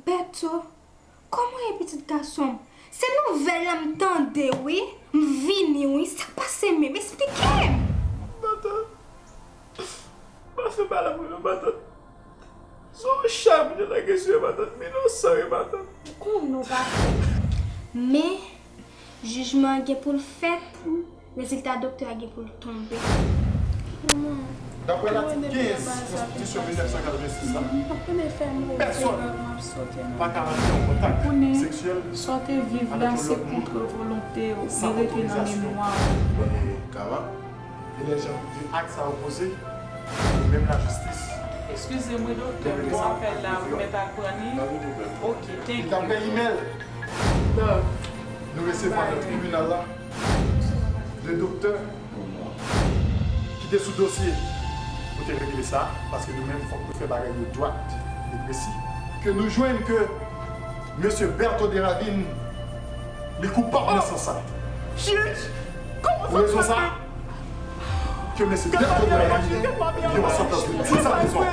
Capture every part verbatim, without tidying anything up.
Bèto, kòman ye pitit gason m? Se nouvèl la m tande wi. M vini wi. Sa k pase menm? Esplike m! Matant, pa fè bagay la pou nou, matant. Se yon chay pou te lage sou yo, matant. M inosan wi, matant. Ou konnen w pa fè. Men, jijman an gen pou l fèt. Rezilta doktè a gen pou l tonbe. Daprè latik kenz konstitisyon mil nèf san katrevensis la, pèsòn pa ka rantre an kontak seksyèl avèk yon lòt moun san otorizasyon. Kama, e lè jan de ak sa yo poze, menm lajistis. Eskize m wi doktè, bon apèl la, ou mèt al pran li. Ok, thank you. Daprè imèl nou resevwa nan tribinal la, de doktè ki te sou dosye pou te regle sa, paske nou menm fòk nou fè bagay yo dwat e presi. Ke nou jwenn ke mesye Bertho Desravines, li koupab nan sans sa. Pou rezon sa, ke mesye Bertho Desravines gen yon santans de dis a prizon.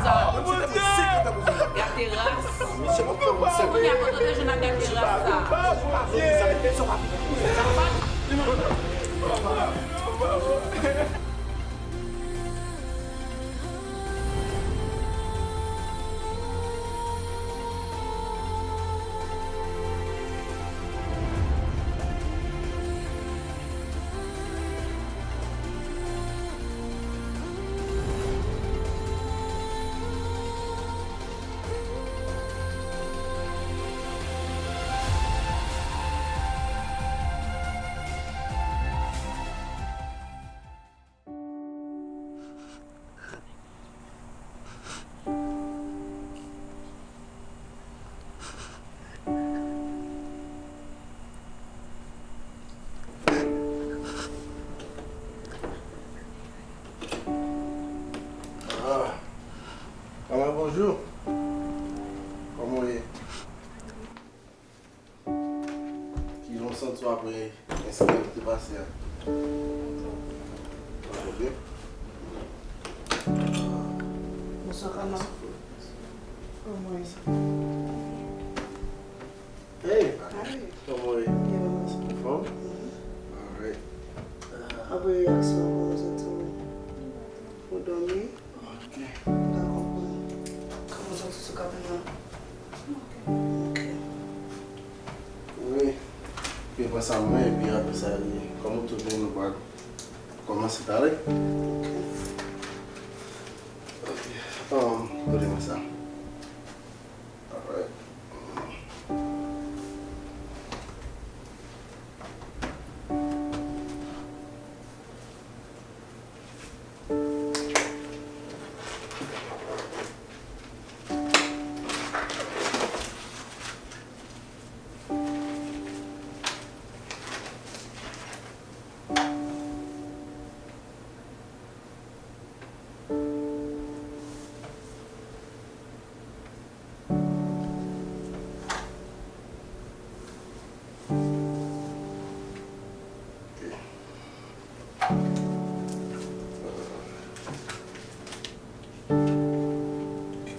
Sa, gate ras. Kounye a kote w te jwenn ak gate ras sa? Ah, Kama, bonjou. Kòman w ye? Kijan w santi w apre ensidan ki te pase a? Ou byen? Bonswa, Kama. Kòman w ye? Hey! Kòman w ye? Byen, mèsi. Anfòm? Alright. Apre reyaksyon, kòman w santi w? Ou dòmi? Ok. Dakò, kòman w santi sou kabin nan? Ok. Wi. Epi pran sa mwen, epi apre sa, li, kòm ou tou vini, nou pral kòmanse talè. Ok. Ok. Um, pote mwen sa. Alright.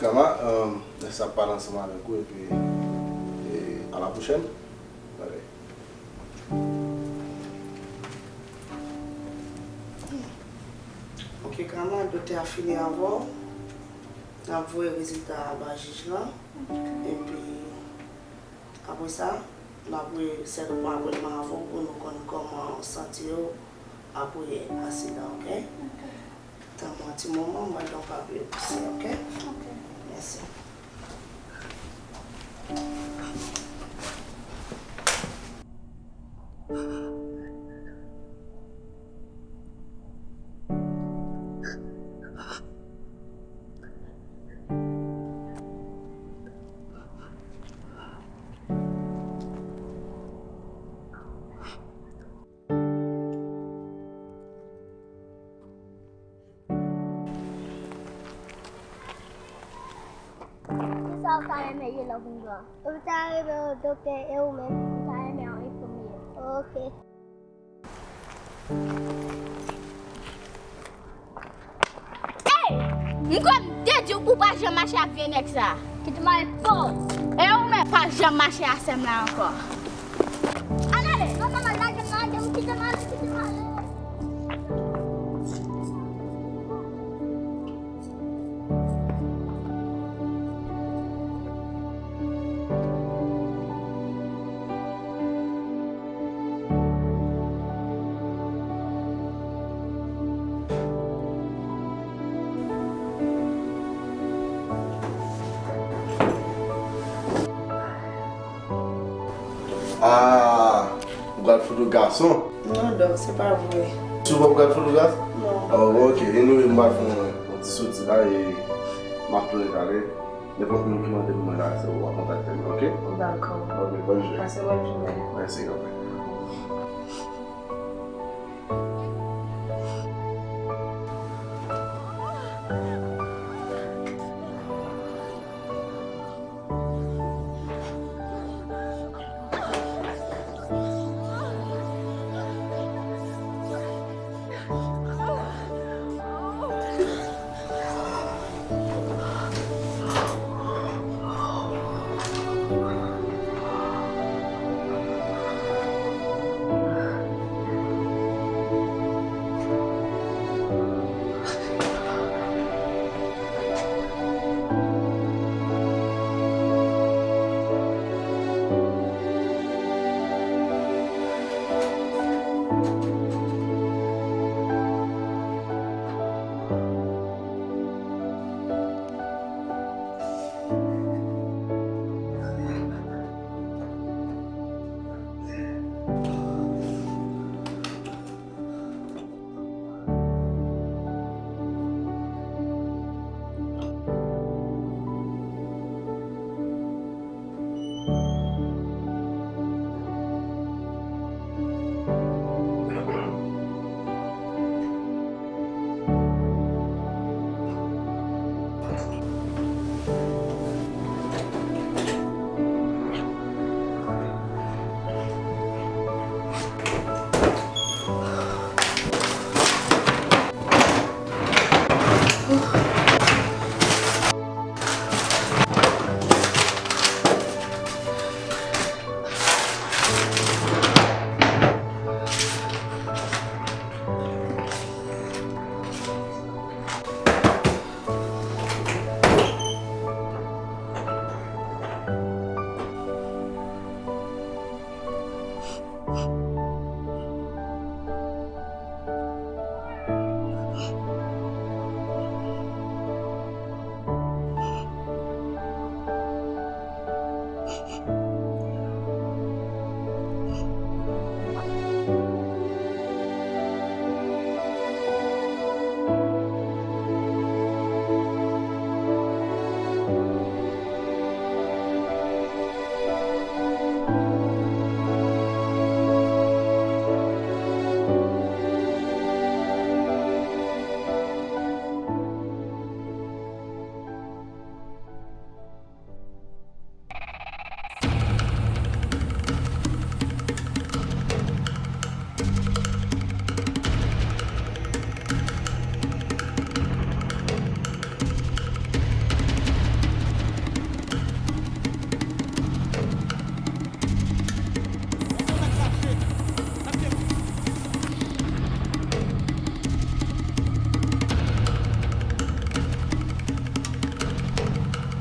Kama, um, lè sa pale ansanm avèk ou epi, e, a la pwochèn. Bye. Ok, Kama, doktè a fini avè w. N ap voye rezilta a ba jij lan. Epi, apre sa, n ap voye sèlman apwètman avè w pou nou konn kòman w santi w apre aksidan, ok? Ok. Tann mwen yon ti moman, mwen ba w papye w pouse, ok? Ok. Mèsi. Kisa w ta renmen ye lè w vin gran? Ou ta renmen yon doktè e ou menm? M ta renmen yon enfimyè. Ok. M kwè m te di w ou pa janm mache ak vye nèg sa. Kite m ale fò. E ou menm pa janm mache a sè m la ankò. Ann ale, non, non, non, lage m, lage m, kite m ale, kite m ale. Ah, ou pral fout ou gason? Non, Dòk, se pa vre. Souvan ou pral fout ou gason? Non. Oh, ok. Anyway, m pral fè yon, yon ti soti la e m ap tounen talè. Nenpòt moun ki mande pou mwen la, se ou a kontakte m, ok? Dakò. Ok, bòn jounen. Pase bòn jounen. Mèsi, ok.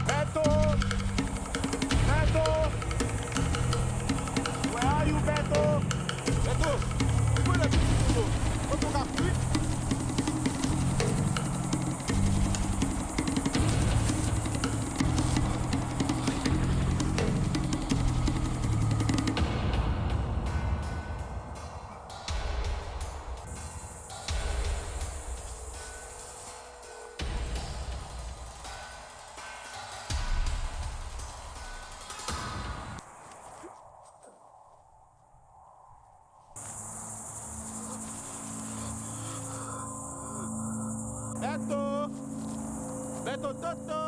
Beto! Beto! Where are you, Beto? Beto! Li konnen ki moun yo. Kote w ka kouri? Beto! Beto Toto!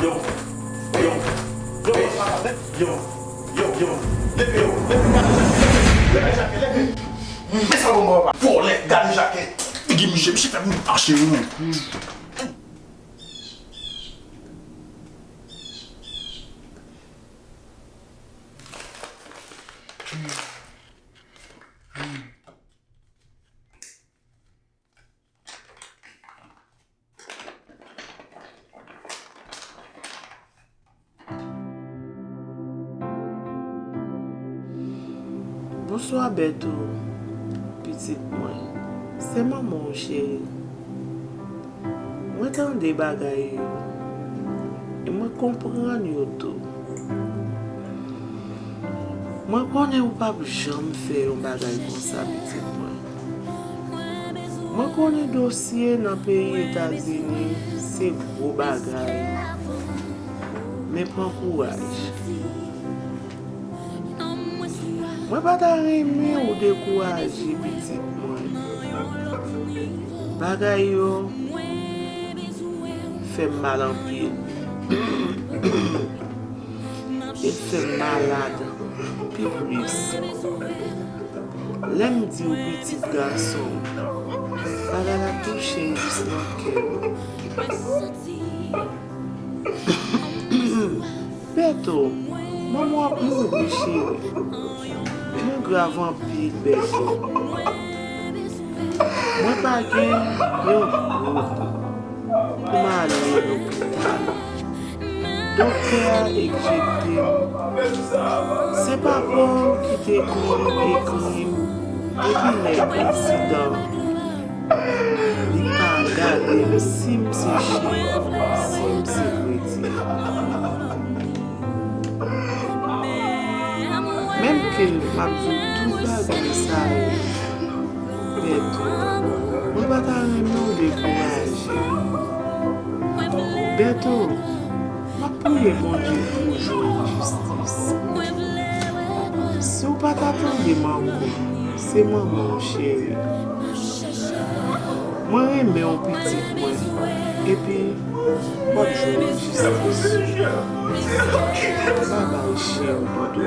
Yo, yo, yo, yo, yo, yo, leve yo, leve, gade Jacques, leve, leve. Men sa bon, bon, vòlè, gade Jacques. Figi misye, misye fè m mache, wi. Bonswa, Bèto, pitit mwen. Se manman w, cheri. Mwen tande bagay yo, e mwen konprann yo tou. Mwen konnen ou p ap janm fè yon bagay konsa, pitit mwen. Mwen konnen dosye nan peyi Etazini se gwo bagay, men pran kouraj. Mwen pa ta renmen ou dekouraje, pitit mwen. Bagay yo fè m mal anpil. E l fè m malad pi plis. Lè m di w pitit gason, bagay la touche m jis nan kè m. Bèto, manman w ap mouri, cheri. Nou grav anpil, Bèto. Mwen pa gen yon goud pou m ale lopital. Doktè a enjekte m. Se papa w ki te konn ekri m depi lè aksidan an. Li pa gade m si m se chen, si m se kredi. Menm ke m ap di w tout bagay sa yo, Bèto, mwen pa ta renmen w dekouraje. Bèto, m ap priye Bondye pou w jwenn jistis. Si w pa ta tande m ankò, se manman w, cheri. Mwen renmen w, pitit mwen, epi w ap jwenn jistis ou. Babay, cheri doudou.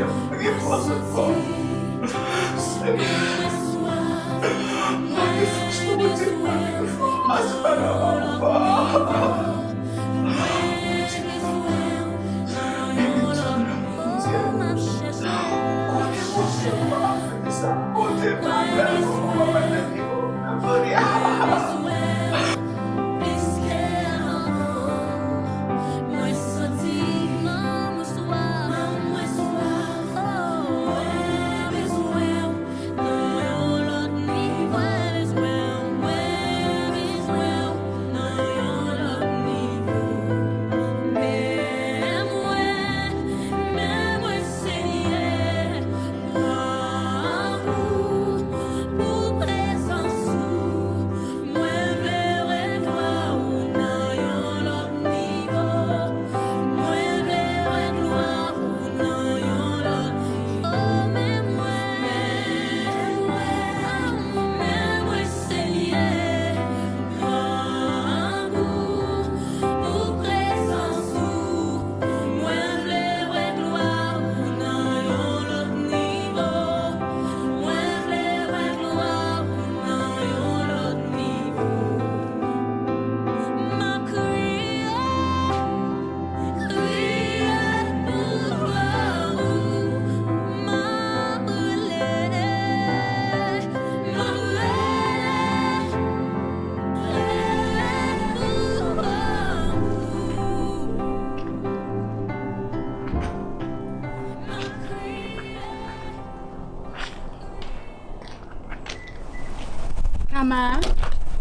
Kama,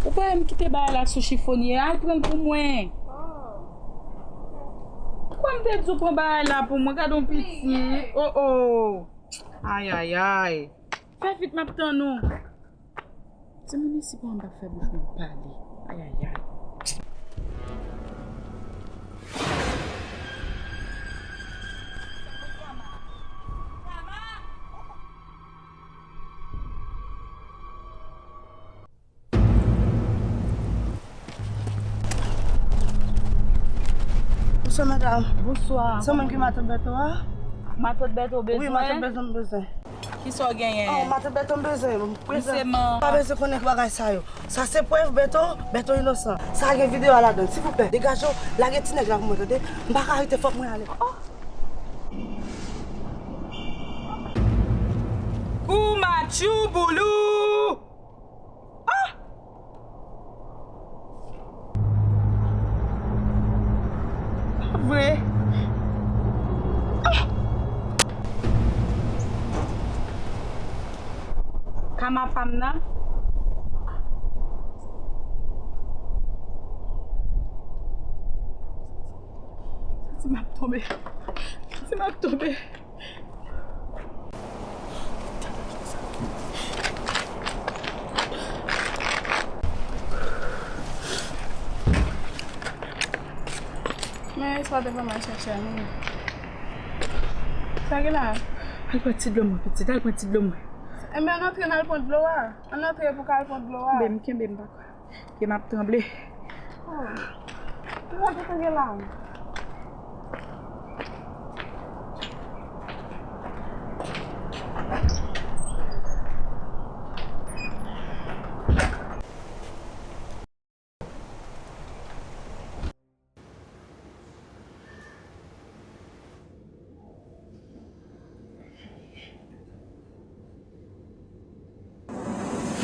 ou pa wè m kite bagay la sou chifonye a? Al pran l pou mwen. Ou pa wè m te di w pran bagay la pou mwen? Gade yon piti. Oh, oh. Ay, ay, ay. Fè vit, m ap tann ou. Timoun isi pa anba fè bouch mwen pale. Ay, ay, ay. Ou Bonswa, medam. Bonswa. Se mwen ki matant Bèto a? Matant Bèto bezwen? Wi, matant Bèto m bezwen. Kisa w genyen? Oh, matant Bèto m bezwen. M prezan. Misye man. Pa bezwen konnen bagay sa yo. Sa se prèv Bèto, Bèto inosan. Sa gen videyo a ladan. Silvouplè, degaje w, lage ti nèg la pou mwen, tande? M pa ka rete, fòk mwen ale. Oh. Kou matchouboulou! Ah! Pa vre. Ah! Kama pa m nan. Santi m ap tonbe. Santi m ap tonbe. Men sa te vrèman chèchè, non. Sa gen la? Al pran ti dlo mwen, pitit, al pran ti dlo mwen. Enben, ann antre, n al pran dlo a. Ann antre pou ka al pran dlo a. Kenbe m, kenbe m, papa. Ke m ap tranble. Oh. Ki sa ki te gen la?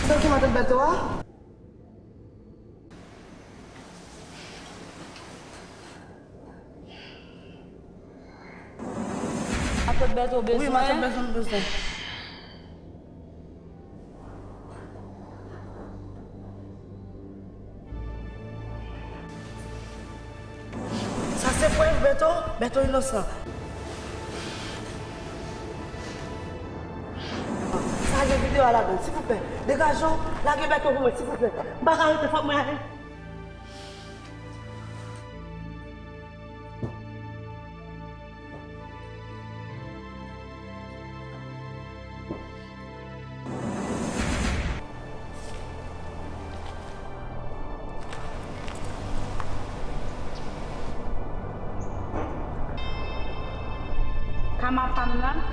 Sa ki matant Bèto a? Matant Bèto bezwen? Wi, matant Bèto m bezwen. Sa se prèv Bèto, Bèto inosan. Sa gen videyo a ladan, silvouplè. Degaje w, lage Bèto pou mwen, silvouplè. M pa ka rete, fòk mwen ale. Kama pa m nan.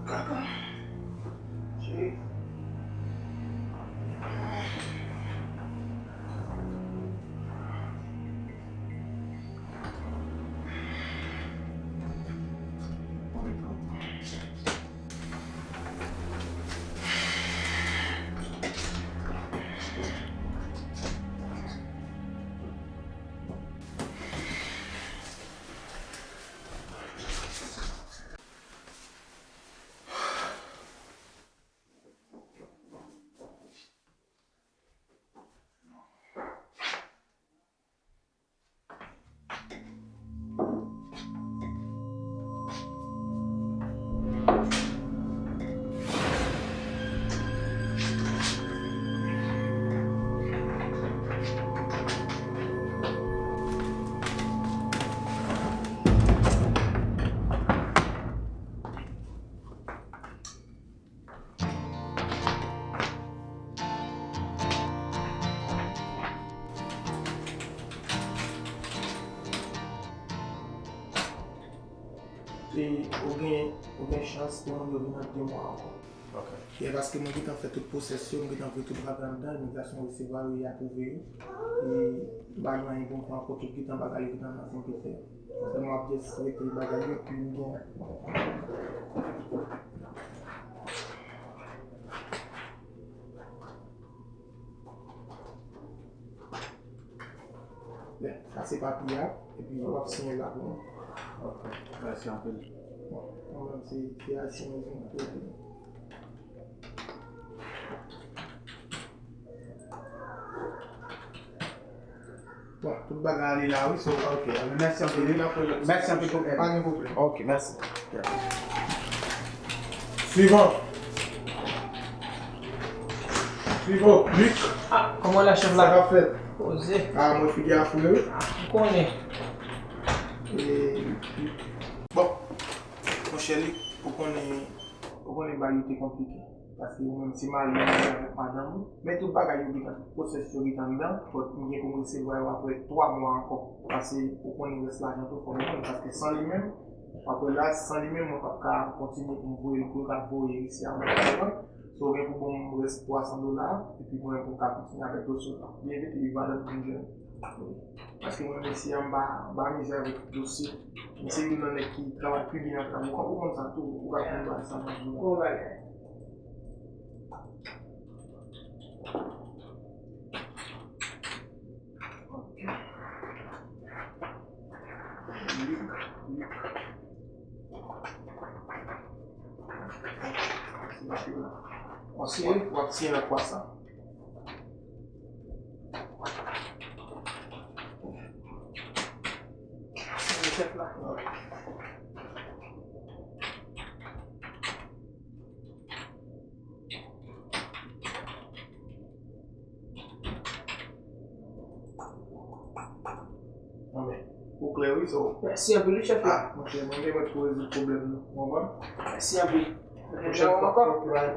Kaka. Cheri. E ou gen, ou gen chans pou moun yo vin nan de mwa ankò. Ok. E paske mwen gentan fè tout pwosès yo, mwen gentan voye tout bagay anndan, imigrasyon resevwa yo, e apwouve yo. E m pa gen anyen pou m fè ankò, tout gentan bagay yo gentan nan fon pete. Sèlman m ap just rete bagay yo, epi m gen Sa se papye a, epi w ap siyen la pou mwen. Ok, mèsi anpil. Bon, mwen menm se, se a siyen pou mwen. Bon, tout bagay ale la, wi, so, ok, mèsi anpil. Mèsi anpil pou èd. Pa gen pwoblèm. Ok, mèsi. Swivan. Swivan. Lik. Ah, kòman la, chèf la? Sa k ap fèt? Poze. Ah, mwen figi a fou, wi. Ah, m konnen. E, bon, monchè Lik, ou konnen, ou konnen bagay yo te konplike. Paske ou menm se mari w, ou menm avèk madanm ou. Men tout bagay yo gentan, tout pwosès yo gentan anndan. But m gen pou m resevwa yo apre twa mwa ankò. Paske ou konnen rès lajan tou, fò m konnen. Paske san li menm, apre la, san li menm, mwen p ap ka kontinye pou m voye l kote l ap voye isi a, ou konprann? So, ou gen pou ban m rès twa san dola, epi mwen pou m ka kontinye avèk dosye w la. Byen vit, epi madanm vin jwenn. Paske mwen, mesye a, m pa, m pa mize avèk dosye. M se youn nan nèg ki travay pi byen nan travay. Ou konn, ou konn sa tou, ou ka konn bagay sa m ap di w la. Bon bagay. Ok. Lik, lik. Ansye, w ap siyen nan kwa sa. Chèf la. Anben, ou klè wi, so. Mèsi anpil wi, chèf la. Ah, monchè, mwen gen mwen pou rezoud pwoblèm nou. Ou konprann? Mèsi anpil. Pwochèn fwa, ok, pa gen pwoblèm.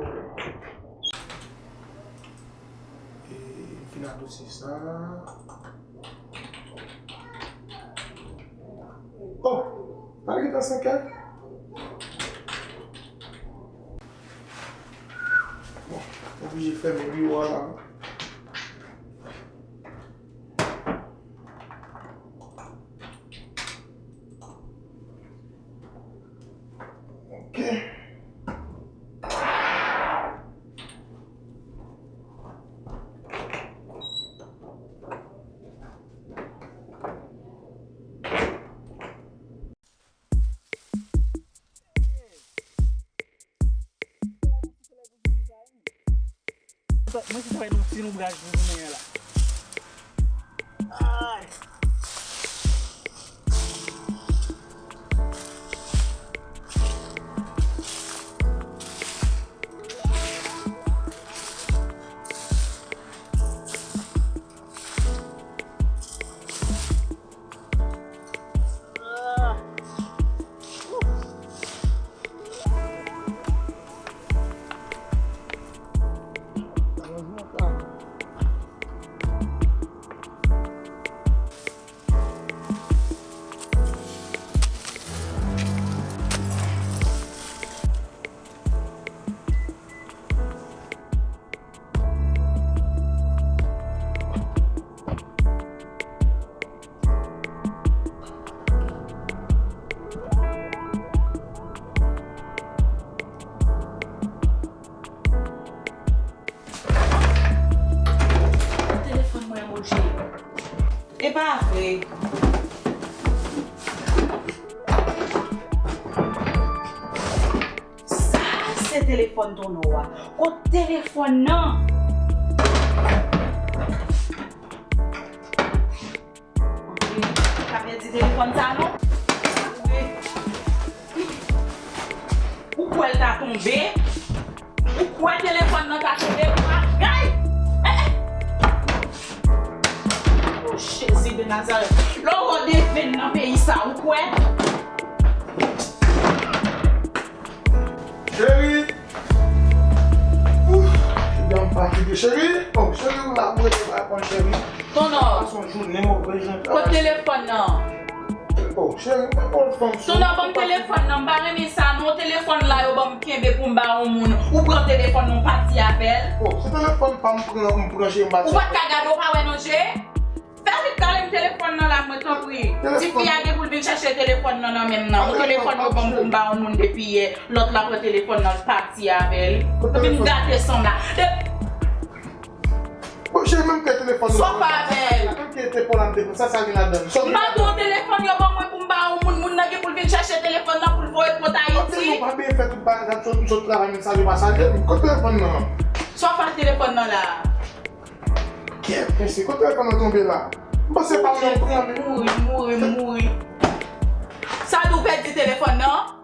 E, m fin adose sa. Oh, pa li gentan senk è? Bon, oblije fèmen biwo a la. Ok. Mwen se travay nan ti lonbraj pou jounen an la. Ay! Sa se telefòn tonton a. Kot telefòn nan? Anpil. Pa pèdi telefòn sa non. Ou kwè l ta tonbe? Ou kwè telefòn nan ta tonbe? Ou pa gay! Eh, eh! Oh, Jezi de Nazarèt! Lè w wè devenn nan peyi sa, ou kwè? Cheri! Ouf, jan m fatige, cheri! Oh, cheri, ou la, ou rete pa reponn, cheri. Tonton, pase yon jounen move jan. Kot telefòn nan? Oh, cheri, m pa konn fanm sou. Tonton, ban m telefòn nan, m pa renmen sa non, telefòn la yo ban m kenbe pou m ba yon moun. Ou pran telefòn nan, ou pati avè l. Oh, se telefòn pa m pran, m pran, cheri, m pati avè l. Ou pa t ka gade, ou pa wè non, cheri? Fè vit, kale m telefòn nan la, mwen, tanpri. Ti fi a gen pou l vin chèche telefòn nan nan men m nan. Yon telefòn yo ban m pou m ba yon moun depi yè. Lòt la pran telefòn nan, l pati avè l. Epi m gate san m la. Bon, cheri, menm ke telefòn yo. Sa w fè avè l? Menm ke telefòn la, m te pran sa, sa gen ladan l? M pa di w telefòn yo ban mwen pou m ba yon moun, moun nan gen pou l vin chèche telefòn nan pou l voye l kot Ayiti. Ok, nou pa byen fè tout bagay, m sot, m sot travay, men sa yo pa salye m. Kot telefòn nan? Sa w fè ak telefòn nan la? Kèt, mesye, kot telefòn nan tonbe la? M panse pa m nan pran li. Mouri, mouri, mouri. Sa di w pèdi telefòn nan?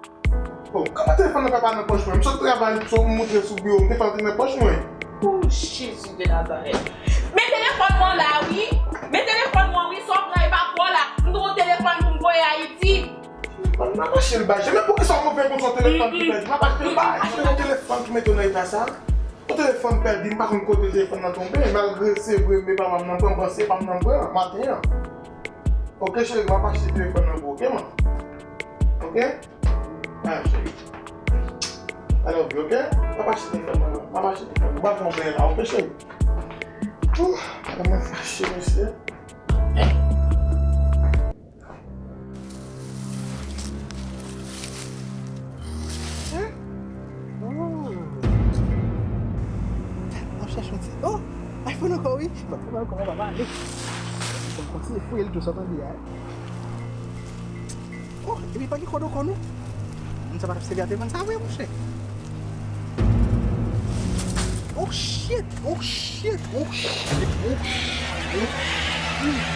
Oh, kòman telefòn nan pa nan pòch mwen? M sot travay, m sot moutre sou biwo, m telefòn nan pòch mwen. Oh, Jezi de Nazarèt. Men telefòn mwen la, wi. Men telefòn mwen, wi, sa w pran e pa pou w la. M gen yon telefòn pou m voye Ayiti. Telefòn nan mache l bay. Men poukisa w move konsa, yon telefòn ki pèdi? M ap achte l bay. Achte yon telefòn ki mete w nan eta sa. Yon telefòn pèdi, m pa konn kote telefòn nan tonbe. Malgre se vre, men pa m nan pran, m panse pa m nan pran maten an. Ok, cheri, m ap achte telefòn nan pou ou, ok, man? Ok? Ah, cheri. I love you, ok? M ap achte telefòn nan, m ap achte telefòn nan. M ap fè yon bèl la, ok, cheri? Ouh, mwen fache, mesye. Hein? Oh. M ap chèche yon ti. Oh! iPhone ankò, wi. Bon, kòman, kòman papa ale? Bon, m kontinye fouye l tou, sa w tande a. Oh, epi pa gen kòd ankò, non? Moun sa pa t ap sèvi a telefòn sa vre, monchè. Oh shit! Oh shit! Oh shit! Oh shit!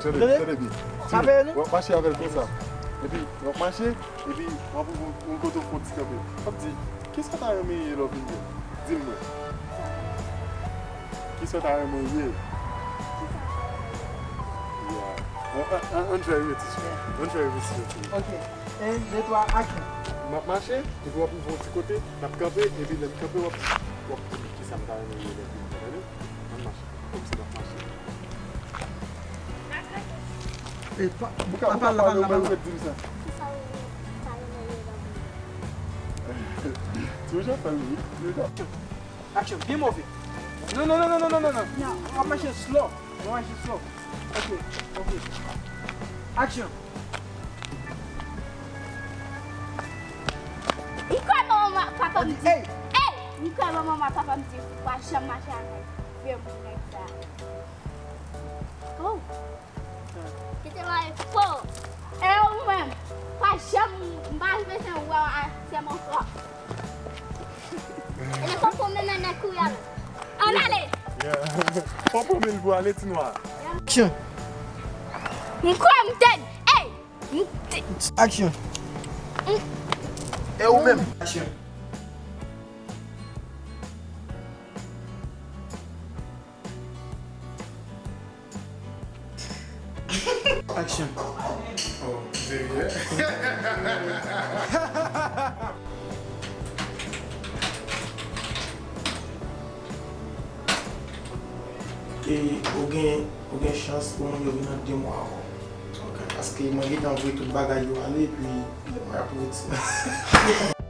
Tande, tande byen. Sa peye nou? W ap mache avè l konsa. Epi, w ap mache, epi w ap yon kote w fè yon ti kanpe. W ap di, kisa w ta renmen ye lè w vin gran? Di m mwen. Kisa w ta renmen ye? Yeah. An, an, an, ann fè repetisyon. Ann fè repetisyon. Ok. Un, deux, trois, action. M ap mache, epi w ap rive yon ti kote, n ap kanpe, epi lè n kanpe, w ap, w ap di m kisa m ta renmen ye lè m vin gran, tande? Ann mache. Kòmsi n ap mache. E pa, pa pale la, pa pale la, pa pale la. Ou ka di m sa. Kisa w ta renmen ye lè w vin gran? Ti Roger fè l, wi. Ti Roger. Action, byen move. Non, non, non. Non, w ap mache slow. W ap mache slow. Ok, ok. Action. M kwè manman papa m di. Ey! Ey! M kwè manman papa m di ou pa janm mache avèk vye moun nèg sa. Oh! Kite mwen fò. E ou menm, pa janm, m pa bezwen wè w a sèm ankò. E lè konprann mennen nèg kouri avè l. Ann ale! Yeah. Konprann men l pou ale ti nwa. Action. M kwè m tèt. Ey! M te- Action. E ou menm? Action. Action. Oh, serye? E ou gen, ou gen chans pou moun yo vin nan de mwa ankò. Paske mwen gentan voye tout bagay yo ale, epi mwen ap redi.